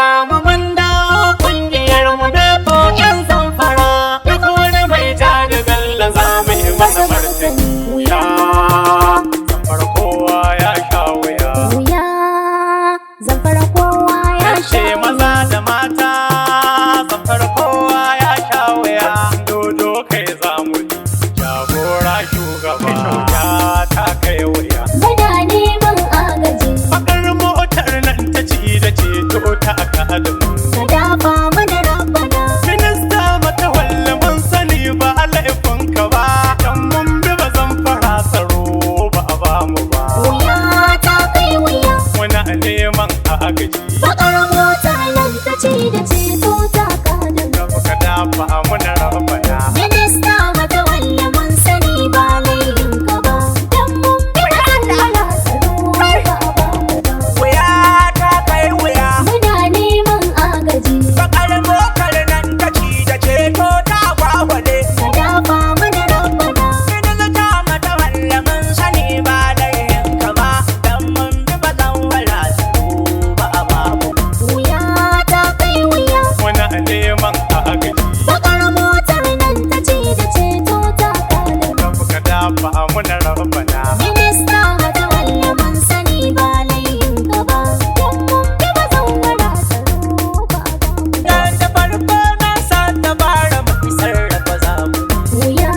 Ga mu mun dawo kungiyar mu na yan Zamfara. Duk wani mai ja da Bello za mu yi masa martani. Wuya, Zamfara kowa ya sha wuya. Wuya, Zamfara kowa ya sha. Ce maza da mata, Zamfara kowa ya sha wuya. Dodo kai za mu yi, jagora shugaba. Ya ta kai wuya. Muna neman agaji. Bakar motar nan ta ci da ceto ta aka adamu. Ka dafa mana Rabbana. Minista Matawalle, mun sani ba laifinka ba. Dan mun bi ba Zamfara, tsaro ba a ba mu ba. Wuya ta kai wuya. Muna neman agaji. Bakar motar nan ta ce da ceto ta kada. Ka dafa muna Rabbana. Minista Matawalle, mun sani ba laifinka ba. Dan mun bi Zamfara, tsaro ba a ba mu ba. Wuya ta kai wuya. Muna neman agaji. Bakar motar nan ta ci da ceto ta gwagwale. Ka dafa mana Rabbana. Minista Matawalle, mun sani ba laifinka ba. Dan mun bi ba zan wala tsaro ba a bamu. Wuya ta kai wuya. Muna neman agaji. Bakar motar nan ta ce da ceto ta kada. Ka dafa muna Rabbana. Minista Matawalle, mun sani ba laifinka ba. Dan mun bi ba zan wala tsaro ba a ba mu ba. Dan da farko na sa dabara mai sarrafa zamu. Wuya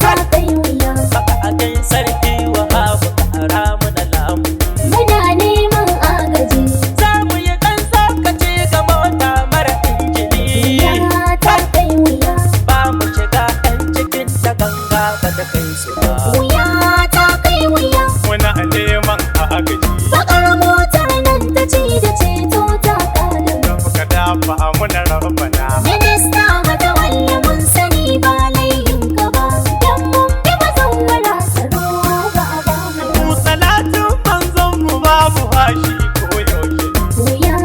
ta kai wuya. Baka a kai sarki wa babu kara muna lamu. Muna neman agaji. Za mu yi ɗan tsakace ga mota mara injini. Wuya ta kai wuya. Ba mu shiga ɗan cikin ta, ganga ba ta kai su ba. Wuya ta kai wuya. Muna neman agaji. Bakar motar nan ta ce da ceto ta kada. Ka dafa muna Rabbana. Minista Matawalle, mun sani ba laifinka ba. Dan mun bi ba zan wala tsaro ba a ba mu ba. Mu salatin manzon mu babu hashi ko yaushe. Wuya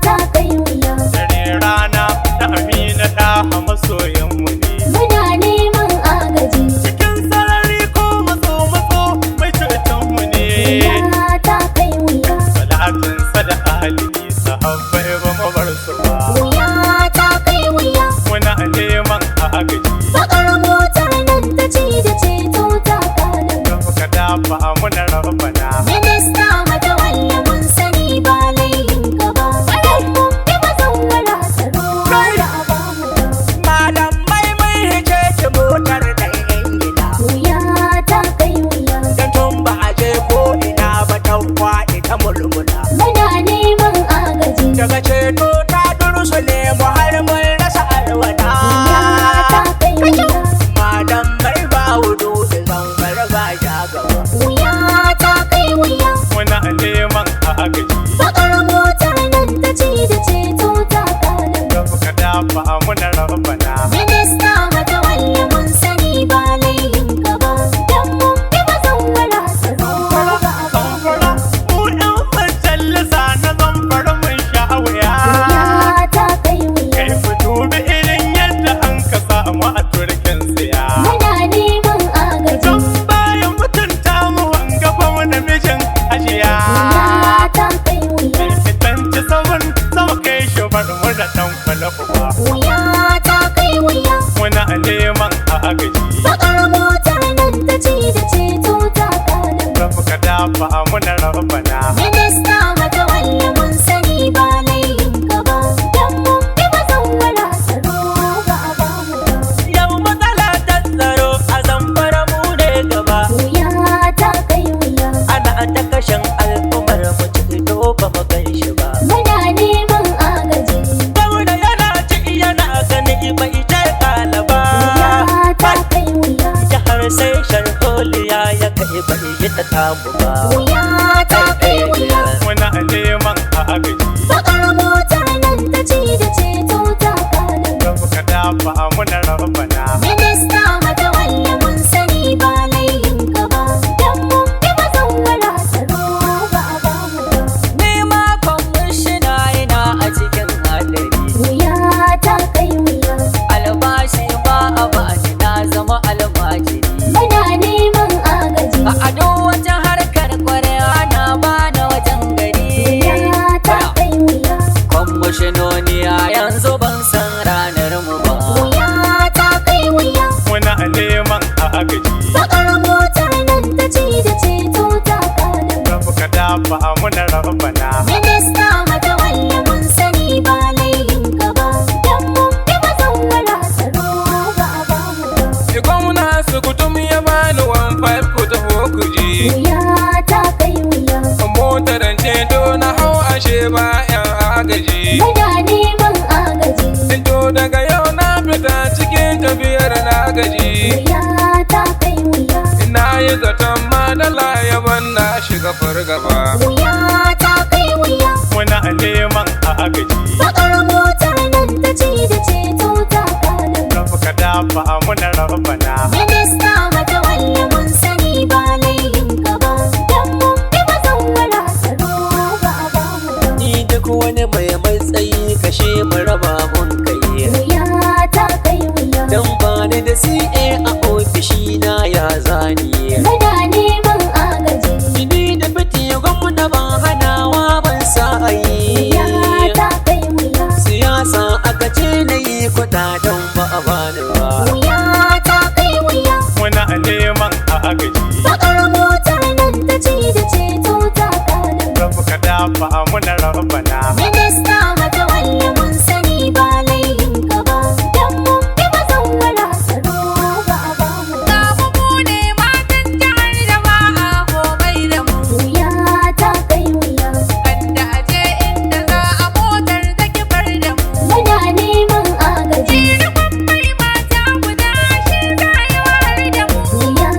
ta kai wuya. Dare rana ta Amina ta masoyan mu ne. Muna neman agaji. Cikin sarari ko matso matso, mai ceton mu ne. Wuya ta kai wuya. Salatin sa da ahli sahabbai ba mu bar su ba. Wuya ta kai wuya. Muna neman agaji. Bakar motar nan ta ce da ceto ta kada. Ka dafa muna Rabbana. Minista Matawalle, mun sani ba laifinka ba. Dan mun bi ba zan wala tsaro ba a ba mu ba. Malamai mun hice ki motar ɗan Ingila. Wuya ta kai wuya. Dan tun ba a je ko ina ba ta kwaɗi ta mulmula. Muna neman agaji. Daga ceto ta dursu ne mu har mun rasa alwala. Wuya ta kai wuya. Malamai ba wudu da Zamfara ba ya gaba. Wuya ta kai wuya. Muna neman agaji. Bakar motar nan ta ce da ceto ta kada. Ka dafa muna Rabbana. Minista Matawalle, mun sani ba laifinka ba. Dan mun bi ba zan wala tsaro ba a ba mu ba. Zamfara, mu ɗan majalisa na Zamfara mun sha wuya. Wuya ta kai wuya. Kai ku dubi irin yadda an ka samu a turkin siya. Muna neman agaji. Don bayan mutunta mu wanga fa wani mijin ajiya. Wuya ta kai wuya. Fitanci saman sama kai shi bar mu da ɗan kwalafuwa. Wuya ta kai wuya. Muna neman agaji. Bakar motar nan ta ce da ceto ta kada. Ka dafa muna Rabbana. Minista Matawalle, mun sani ba laifinka ba. Dan mun bi ba zan wala tsaro ba a ba mu ba. Yau matsala ta tsaro a Zamfara mu ne gaba. Wuya ta kai wuya. Ana ta kashin al'ummar mu, ceto ba mu gan shi ba. Muna neman agaji. Daura yana ci yana gani bai je kalaba. Wuya ta kai wuya. Jihar sai sharholiya ya kai bai yi ta tamu ba. Wuya ta kai wuya. Muna neman agaji. Bakar motar nan ta ce da ceto ta kada. Ka dafa muna Rabbana. Minista Matawalle, mun sani ba laifinka ba. Dan mun bi ba zan wala tsaro ba a ba mu ba. Ni ma kwamishina ina a cikin hadari. Wuya ta kai wuya. Albashi ba a bani, na zama almajiri. Muna neman agaji. A ado wajen harkar kwarewa na bani wajen gari. Wuya ta kai Gwamnoni a yanzu ban san ranar mu ba. Wuya ta kai wuya. Muna neman agaji. Bakar motar nan ta ci da ceto ta kada. Rabu ka dafa muna rabbana. Minista Matawalle mun sani ba laihin ka ba. Dan mun bi bazawara tsaro ba a ba mu ba. Gwamna su kutum ya bani 15 ku taho ku ji. Wuya ta kai wuya. Motar ceto na hau ashe ba 'yan agaji. Muna neman agaji. To daga yau na fita cikin tafiyar na gaji. Wuya ta kai wuya. Na yi zaton madala yaban na shiga fargaba. Wuya ta kai wuya. Muna neman agaji. Bakar motar nan ta ci da ceto ta kada. Rabu ka dafa muna rabbana. Minista Matawalle mun sani ba laihin ka ba. Dan mun bi bazawara tsaro ba a ba mu ba. Ni duk wani mai matsayi kashe mu raba mun kai. Wuya ta kai wuya. Dan bani da CA a ofishi na ya zani. Muna neman agaji. Ni da fiti gwamna ban hanawa ban sa ayi. Wuya ta kai wuya. Siyasa aka ce na yi kudaden ba a bani ba. Wuya ta kai wuya. Muna neman agaji. Bakar motar nan ta ci da ceto ta kada. Rabu ka dafa muna rabbana. Minista Matawalle mun sani ba laihin ka ba. Dan mun bi bazawara tsaro ba a ba mu ba. Ga mu ne matan jihar da ba a komai da mu. Wuya ta kai wuya. Banda aje inda za a motar ta kifar da mu. Muna neman agaji. Jirgin mai mata guda shi za yi wahar da mu. Wuya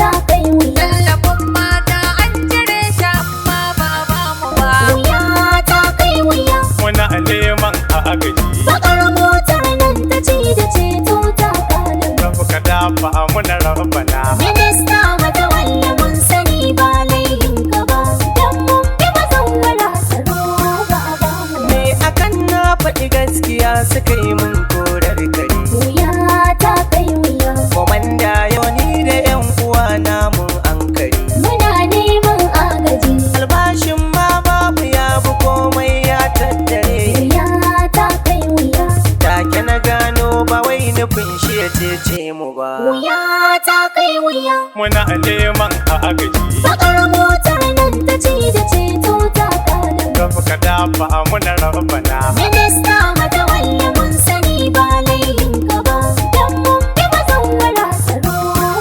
ta kai wuya. Tallafin mata an cire shi amma ba a ba mu ba. Wuya ta kai wuya. Muna neman agaji. Bakar motar nan ta ci da ceto ta kada. Rabu ka dafa muna rabbana. Minista Matawalle mun sani ba laihin ka ba. Dan mun bi bazawara tsaro ba a ba mu ba. Me akan na faɗi gaskiya suka yi mun korar kare. Wuya ta kai wuya. Komanda yau ni da 'yan uwa na mun ankare. Muna neman agaji. Albashin ma babu ya bi komai ya tattare. Wuya ta kai wuya. Take na gano ba wai nufin shi ya cece mu ba. Wuya ta kai wuya. Muna neman agaji. Bakar motar nan ta ci da ceto ta kada. Rabu ka dafa muna rabbana. Minista Matawalle mun sani ba laihin ka ba. Dan mun bi bazawara tsaro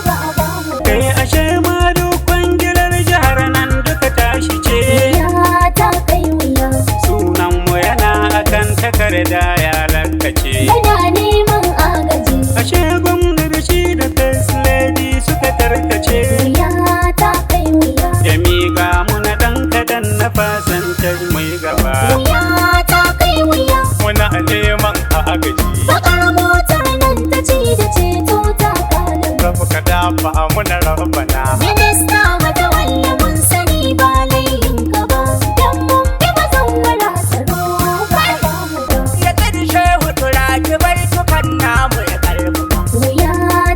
ba a ba mu ba. Kai ashe ma duk kwangilar jihar nan duka tashi ce. Wuya ta kai wuya. Sunan mu yana akan takarda ya lakace. Muna neman agaji. Ashe gwamna da shi da first lady suka tarkace. Wuya ta kai wuya. Ya miƙa muna ɗan kaɗan na fasantar mai gaba. Wuya ta kai wuya. Muna neman agaji. Bakar motar nan ta ci da ceto ta kada. Rabu ka dafa muna rabbana. Minista Matawalle mun sani ba laihin ka ba. Dan mun bi bazawara tsaro ba a ba mu ba. Ya tsiri shehu turaki bai tukan namu ya karfafa. Wuya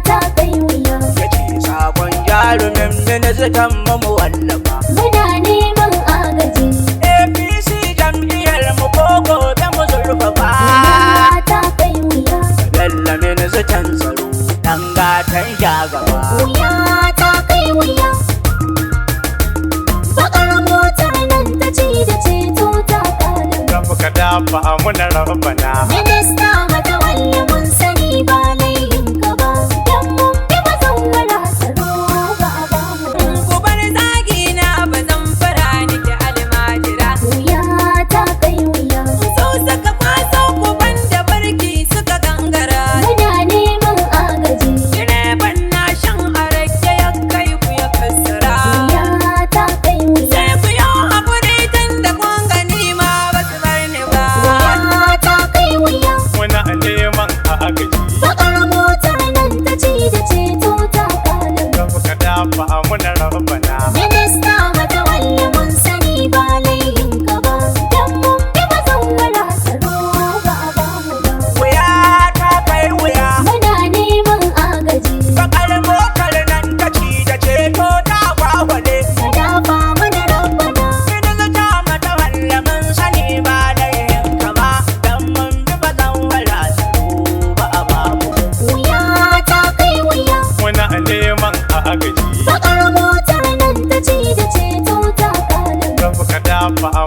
ta kai wuya. Ya ce sakon jarumin ministan mu mu wallafa. Muna neman agaji. APC jam'iyyar mu ko gobe mu zurfafa. Wuya ta kai wuya. Bello ministan tsaro dan gatan gaba. Wuya ta kai wuya. Bakar motar nan ta ci da ceto ta kada. Rabu ka dafa muna rabbana. Minista Matawalle mun sani ba laihin ka ba. Dan mun bi bazawara tsaro ba a ba mu ba. Ku bar zagi na ba zan fara nike almajira. Wuya ta kai wuya. Sau suka kwaso ku banda barki suka gangara. Muna neman agaji. Direban na shan arake ya kai ku ya kassara. Wuya ta kai wuya. Sai ku yi haƙuri tun da kun gani ma ba su bar ni ba. Wuya ta kai wuya. Muna neman agaji. Bakar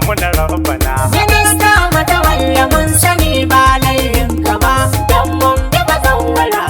muna rabbana. Minista Matawalle mun sani ba laihinka ba, don mun bi bazawara.